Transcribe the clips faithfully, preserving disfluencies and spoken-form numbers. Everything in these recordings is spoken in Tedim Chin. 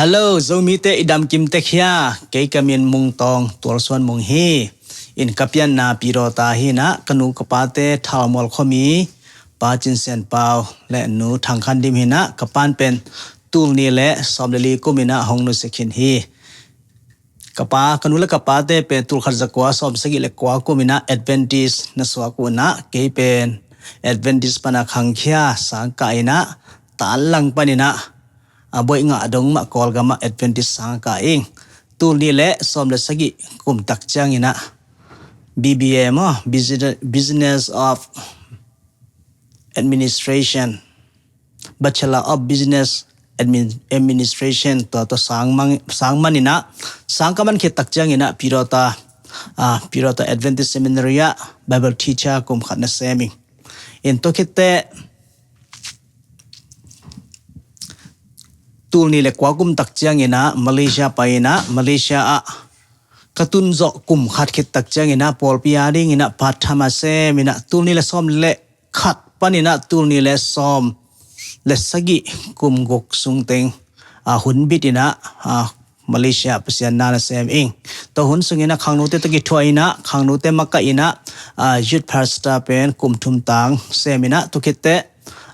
Hello, Zomite i dam kim tek hia? Kei ka min Mung Tawng Tual Suan Mung hi. In ka pianna Pidawta hi inah, ka nu ka pate Thalmual khuami, Pa Cin Sian Pau le nu Thang Khan Dim hi inah, ka pan pen tul nih le sawm le li kum inah hong nusia khin hi. Ka pa, ka nu le ka pate pen tul khat za kua sawm sagih le kua kum inah Adventist na suak uh inah, kei pen Adventist pana khangkhia sangkah inah, tan lang pan inah, a boih ngah dong mah Kawlgam ah Adventist sangkah ing. Tul nih le sawm le sagih kum tak ciang inah B B A maw, Business, Business of Administration, Bachelor of Business Admin-, Administration, tua, tua sang mang, sang man inah, sang ka man khit tak ciang inah Pidawta, ah, Pidawta Adventist Seminary ah Bible teacher kum khat na sem ing. In tua khit teh tul nih le kua kum tak ciang inah Malaysia pai inah, Malaysia ah ka tun zawh kum khat khit tak ciang inah pawlpi a ding inah part time a sem inah, tul nih le sawm le khat pan inah tul nih le sawm le sagih kum guk sung teng, a, hun bit inah, a, Malaysia Pasian na na sem ing. Tua hun sung inah khangnote tawh kithuah inah, khangnote makaih inah, a, youth pastor pen kum thum tang sem inah, tua khit teh,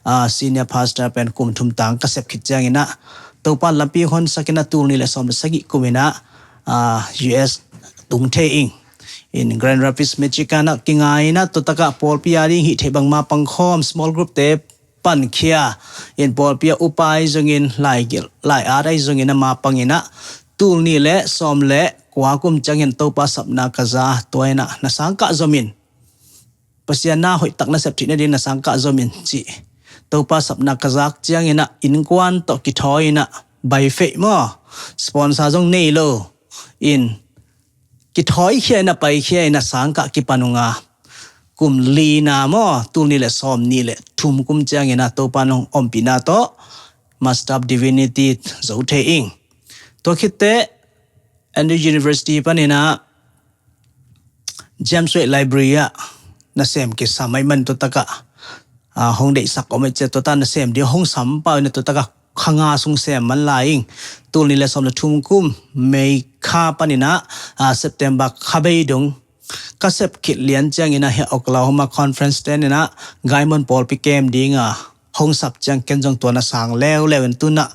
a, senior pastor pen kum thum tang ka sep khit ciang inah, Topa lampi honsak inah tul nih le sawm le sagih kum inah, a, U S tung thei ing. In Grand Rapids, Michigan ah kingai inah, tua takah pawlpi a ding hih theih bangmah pangkhawm, small group te pankhia. In pawlpi ah upa ahi zongin, lai, lai at ahi zongin ama pang inah, tul nih le sawm le kua kum ciangin Topa sapna ka za, tua inah na sangkah zom in. Pasian na hoih tak na sep theih nading na sangkah zom in ci. Topa sapna ka zak ciang inah innkuan tawh kithawi inah, bai feih maw, sponsor zong nei lo. In kithawi khia inah, pai khia inah sangkah kipan uh a, kum lina maw, tul nih le sawm nih le thum kum ciang inah Topa nong ompihna tawh Master of Divinity zo thei ing. Tua khit teh Andrew University pan inah James Webb Library ah na sem kisam ahih man tua takah, a, hong deihsak om ahih ciang tua takah na sem ding hong sam pah uh inah tua takah kha nga sung sem man lai ing. Tul nih le sawm le thum kum May kha pan inah, a, September kha bei dong ka sep khit lian ciang inah hih Oklahoma Conference ten inah Guymon pawlpi kem ding a hong sap ciang ken zong tua na sang leuleu in tu inah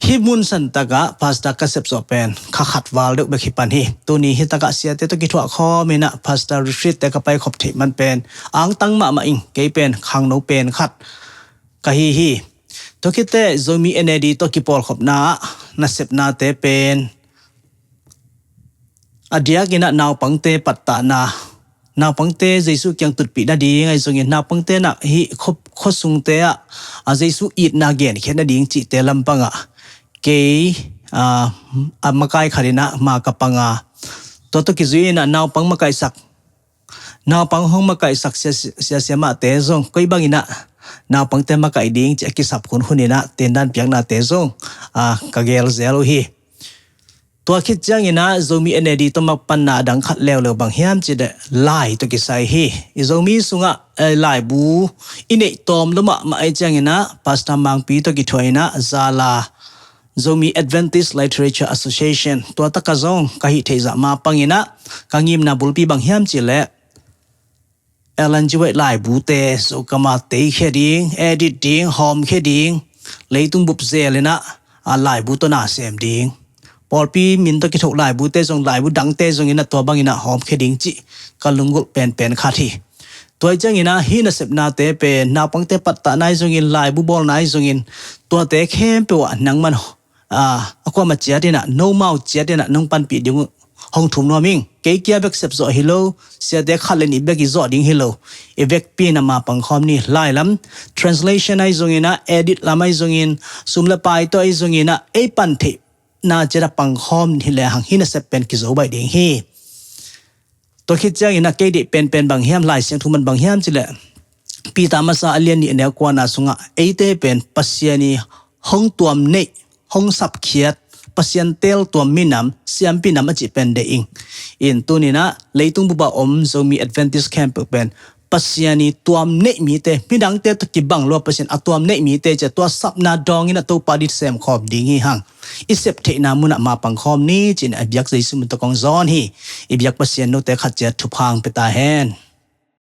hih mun san takah pastor ka sep zawh pen kha khat val deuh bek hi pan hi. Tuni hih takah siate tawh kithuah khawm inah pastor retreat te ka pai khop theih man pen angtang mahmah ing. Kei pen khangno pen khat ka hi hi. Tua khit teh Zomi N A D tawh kipawlkhopna ah na sepnate pen a diak inah naupangte pattahna, naupangte Jesu kiang tutpih nading ahi zongin, naupangte na hih khuasungte ah, a, Jesu itna genkhiat nading cihte lampang ah kei, a, a makai khat inah ma ka pang a, tua tawh kizui inah naupang makaihsak, naupang hong makaihsak sia, sia, siamahte zong koi bang inah naupangte makaih ding cih a kisap hunhun inah tendan piaknate zong, a, ka gel zel uh hi. Tua khit ciang inah Zomi N A D tawh mapanna a dang khat leuleu bang hiam cih leh lai tawh kisai hi. I Zomi sungah, eh, laibu i neih tawm lua mahmah ahih ciang inah Pastor Mangpi tawh kithuah inah Zala Zomi Adventist Literature Association, tua takah zong ka hih theih zah mapang inah ka ngimna bulpi bang hiam cih leh Ellen G. White laibute Zokama teikhia ding, edit ding, hawmkhia ding, leitung bup zel inah, a, laibu tawh na sem ding, pawlpi min tawh kithoh laibute zong, laibu dangte zong inah tua bang inah hawmkhia ding cih ka lunggulh penpen khat hi. Tua hi ciang inah hih nasepnate pen naupangte pattahna ahi zongin, laibu bawlna ahi zongin, tuate khempeuh ah nangman, a, a kuamah ciat inah, nomau ciat inah nong panpih ding uh hong thum nuam ing. Kei kia bek sep zawh hi lo, siate khat le nih bek i zawh ding hi lo. I vekpi inah ma pangkhawm ni. Lai lam translation ahi zong inah, edit lam ahi zongin, sum le pai tawh ahi zong inah, ei pan theihna ciat ah pangkhawm hi lehang hih nasep pen kizo baih ding hi. Tua khit ciang inah kei deih penpen bang hiam, Lai Siangtho man bang hiam cih leh Peter masa a lian nih a neu kuana sungah eite pen Pasian i hong tuam neih, hong sapkhiat, Pasian teel tuam minam, siampi nam a cih pen deih ing. In tuni inah leitung bup ah om Zomi Adventist khempeuh pen Pasian i tuam neih mite, midangte tawh kibang lua Pasian a tuam neih mite cia tua sapna dawngin a Topa di sem khawm ding hi hang. I sep theihna munah mapang khawm ni ci-in a biak Jesu min tawh kong zawn hi. I biak Pasian note khat cia thupha hong pia ta hen.